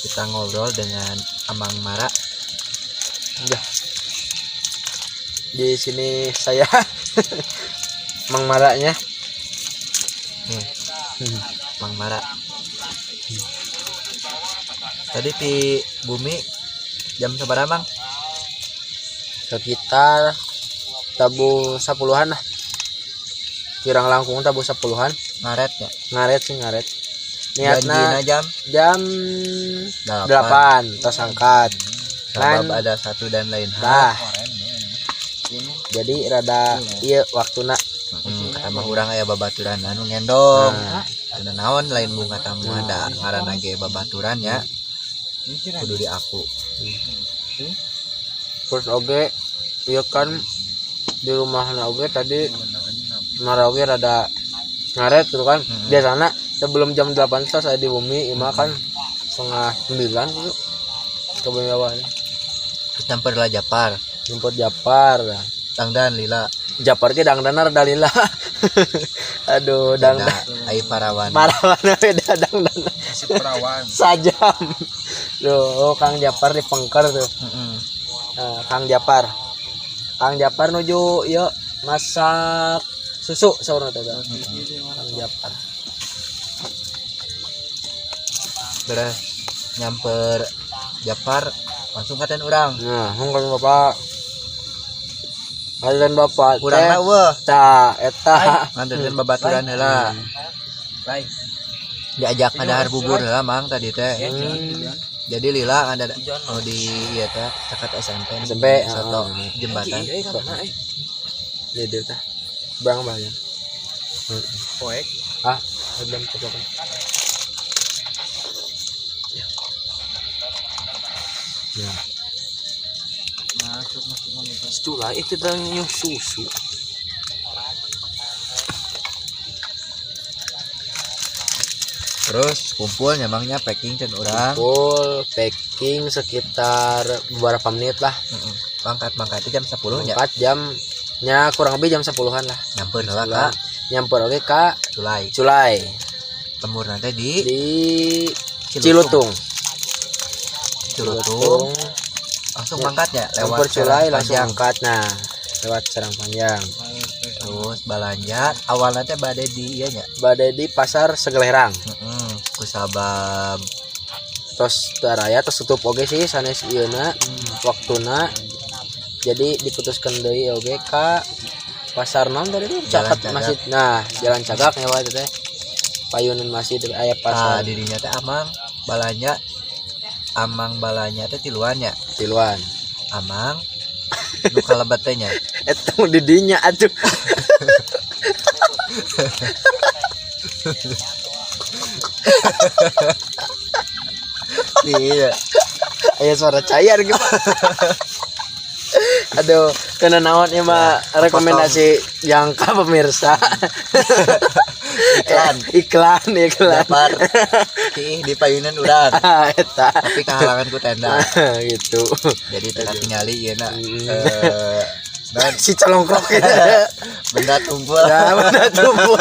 Kita ngobrol dengan Amang Mara. Ya. Di sini saya Mang Maranya. Nih, Mang Mara. Tadi di bumi jam sabaraha, Mang? Sekitar tabuh 10-an lah. Kirang langkung tabuh 10-an. Ngaret ya. Ngaret sih, ngaret. Janjina Niatna jam jam 8. 8 tos angkat. Sabab Lan. Ada satu dan lain hal. Nah, jadi rada iya waktuna. Kata mah urang aya babaturan anu ngendong. Nah. Ada naon lain bunga tamu, ada ngaranna ge babaturan ya. Kudu di aku. Terus oge iya kan di rumahna oge tadi Mara oge rada ngaret gitu kan. Biasanya sebelum jam 8 tos saya di bumi, ima kan 8.30 gitu ke bumi awalnya. Terus nyamper lah Japar. Jemput Japar. Dangdan lila. Japar ge dangdana rada lila, aduh, dangdan. Beda, ai parawan. Parawan beda dangdan. Si perawan. Sajam. Loh, Kang Japar di pengker tuh. Nah, Kang Japar nuju yuk masak susu saurna teh, Kang Japar. Beres nyamper Japar langsung katen urang. Nah, hung kan bapak. Kalian bapak Urang teh na eueuh. Ta eta. Nganterkeun babaturan heula. Baik. Diajak ngadahar bubur heula, Mang, tadi teh. Jadi lila ada oh di ieu teh caket SMP nih. SMP, Soto ah. jembatan. Di dieu teh. Bang banyak. Poek. Ah, belum coba. Ya. Ya. Masuk masuk masuk. Itulah itu tanya susu. Terus kumpul nyamangnya packing can urang. Full packing sekitar beberapa menit lah. Heeh. Mangkat-mangkat jam 10 nya. 4 jam nya kurang lebih jam 10-an lah. Nyamper heula ka Nyamper oke ka Culai. Culai. Lembur nanti di di Cilutung. Cilutung. Langsung mangkatnya lewat Lembur Culai Serang langsung Panjang. angkat, nah lewat Serang Panjang. Terus balanja awalnya teh bade di ieu nya. Bade di pasar Segelerang. Heeh. Kusabab Tos raya tos tutup oge sih sanes ieuna waktuna, jadi diputuskan deui oge ka pasar naon tadi tuh? Jalan Caket Cagak. Masjid, nah Jalan Cagak nyawa itu teh payunan masjid aya ah pasar. Dirinya teh amang balanja, amang balanya teh tiluan nya. Tiluan. Amang nu kalebet teh nya. Eta mah di dinya atuh. Iya. Aya suara cair gitu. Aduh, kena naon ieu mah rekomendasi jangka pemirsa. Iklan. Iklan, iklan. Japar Ih, di payunan urang. Ah, eta. Tapi kehalangan ku tenda. Gitu. Jadi teu tinggali ieu na. Eh, si colongkrok gitu. Benda tumpul. Ya, benda tumpul.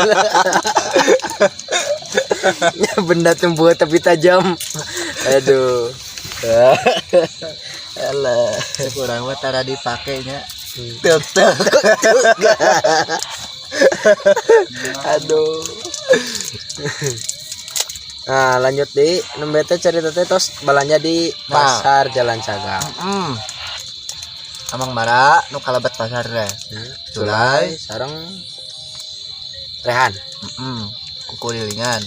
Ya, benda tumpul tapi tajam. Aduh. Alah, kurang mah tara dipake nya. Tek tek. Aduh. Nah, lanjut di nembe teh cerita teh tos belanja di Nah. pasar Jalan Cagak. Amang Mara nu kalebet pasar teh. Culai. Sareng Rehan. Heeh. Kukulilingan.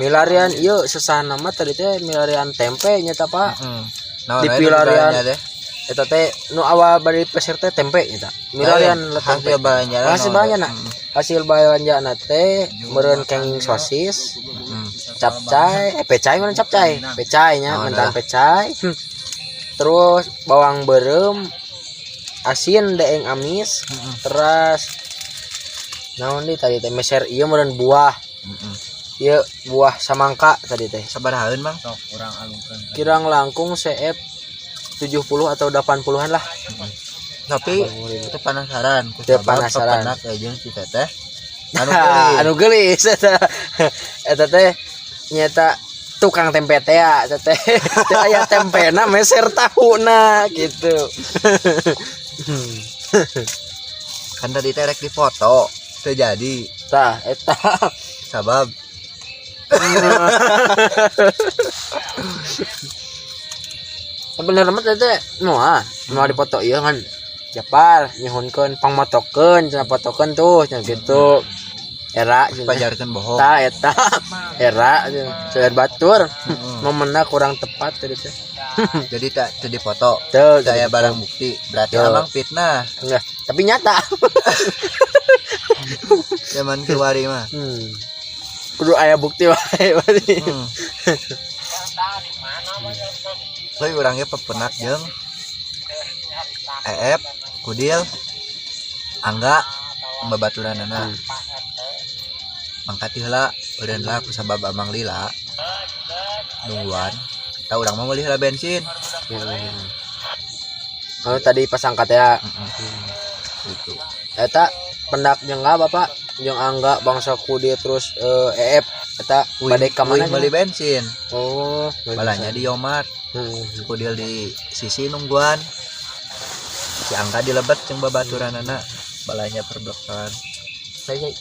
Milarian ieu sesah nama tadi teh milarian tempe nya ta, Pak. Heeh. Naon Di wae nu pilarian. dibalanja teh? Eta teh nu awal bari pasar teh tempe nya ta. Milarian Lain, lah tempe. hasil balanja. Hasil balanja. Hasil balanja teh meureun kenging sosis, capcay, eh pecai meureun capcay, pecai nya, Naon mentan lah. pecai. Terus bawang beureum, asin deeng amis, terus naon di tadi teh meser ieu meureun buah. Ieu buah samangka tadi teh. Sabarahaeun, Mang? Sok urang alungkeun. Kirang langkung CF 70 atau 80-an lah. Tapi itu penasaran, ku Teu sabab penasaran. pepenak jeung si teteh anu geulis. Anu geulis eta. Eta teh nyata Tukang tempe teh ya, teh teh aya tempena meser tahuna gitu. Kan tadi teh rek dipoto, teu jadi. Tah eta. Sabab Sebenarnya mah teh moal mau dipoto ieu kan. Japar nyuhunkeun pangmotokeun cenah, potokeun tuh cenah gitu. Era cenah. Pajarkeun bohong. Tah eta era cenah. Seueur batur. Heeh. Momenna kurang tepat tadi teh. Jadi tak teu dipoto. Teu. Saya barang bukti, berarti Teu. amang fitnah. Enggak, tapi nyata. Zaman kiwari mah. Kudu aya bukti wae berarti. Euy, urangnya pepenak jeung EF, Kudil, Angga, babaturanana. Mangkat heula, eureun lah ku sabab amang lila. Nungguan. Tah urang mah meuli heula bensin. Oh, tadi pas angkat ya. Gitu. Eta pendak jeung nga Bapak, jeung Angga bangsa Kudil terus EF eta bade ka mana? Uih meuli bensin. Oh, Balanya di Yomart. Kudil di sisi nungguan. Si Angga dilebet jeung babaturanana. Balanya perblokan. Saya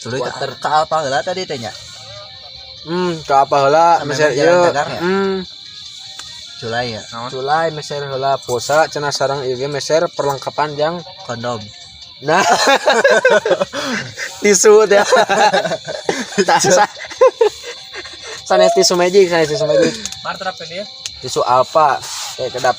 Tuluy Water. ka Alfa heula tadi teh nya. Ke apa heula Sampai meser jalan ieu. dagang ya? Culai ya, Culai meser heula pulsa cenah sareng ieu ge meser perlengkapan jang kondom. Nah. Tisu teh. Tah sanes tisu magic, sanes tisu magic. Martrap dia. Tisu Alfa kayak kedap.